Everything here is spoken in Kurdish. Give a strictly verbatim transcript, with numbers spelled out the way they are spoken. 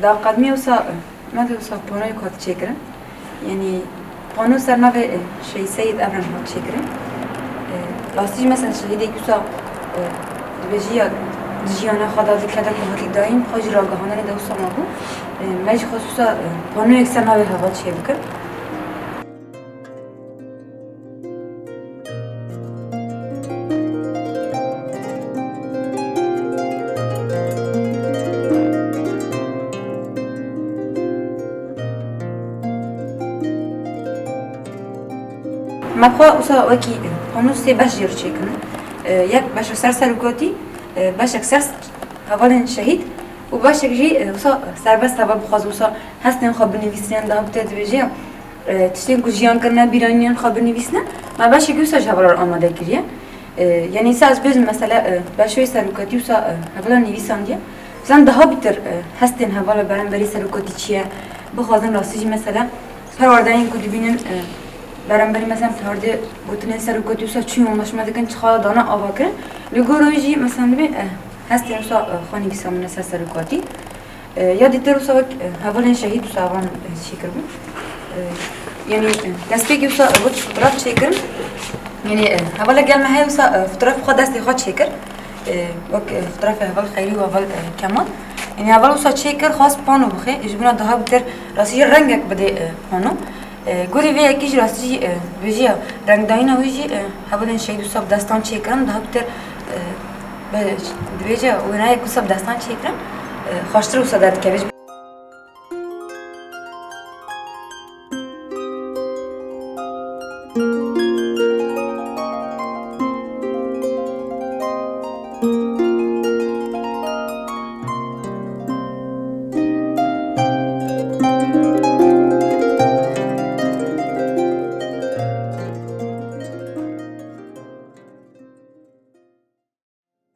Da qedmî wisa, e, me de wisa panoyek hat çêkirin. Yanî pano ser navê, e, Şehîd Seyîd Evren hat çêkirin. E, rastî jî mesela şehîdek wisa, e, dibêjî ya di jiyana xwe de dikete ku hatî dayîn, xwe jî ragihandinê de wisa mabû. E, me jî xwest wisa, e, panoyek ser navê heval çêbikin. Me xwe wisa wekî pano sê beş jê re çêkirin. E, yek beşa ser serokatî, e, beşek ser hevalên şehîd û beşek jî, e, wisa serbest heval bixwaze wisa hestên xwe binivîsîne, daha biter dibêje ya, e, tiştên ku jiyan kirine bîranînên xwe binivîsîne. Me beşekî wisa ji hevalan amade kiriye. E, yanî wisa ez bêjim mesela, e, beşoyê serokatî wisa, e, hevalan nivîsandiye. Zaten daha biter, e, hestên hevala beramberî serokatî çi ye? Bixwazin rastî jî mesela perwerdeyên ku dibînin, e, beramberî mesela perwerdê gotinên serokatî wisa çi yonlaşme dikin, çi xala dane ava kirin. Li gor wê jî mesela dibê, e, hestên wisa, e, xwe nivîsandine ser serokatî. E, ya dîtir wisa wek, e, hevalên şehîd wisa van, e, çêkiribûn. E, yanî, e, destpêkê wisa, e, wek fotoğraf çêkirin. Yanî, e, hevalek gel me heye wisa, e, fotoğraf xwe destê xwe çêkir. E, wek, e, fotoğrafê heval Xeyrî û heval, e, Kemal. Yanî heval wisa çêkir, xwest pano bixe. Ji bîna daha biter rastî jî rengek bidê, e, pano. E, gorî vê yekê jî rastî jî, e, vêjî ya rengdayîna wî jî, e, hevalên şehîd wisa bi destan çêkirin, daha biter, e, be-, dibêje wêneyek wisa bi destan çêkirin, e, xweştir wisa derdikeve.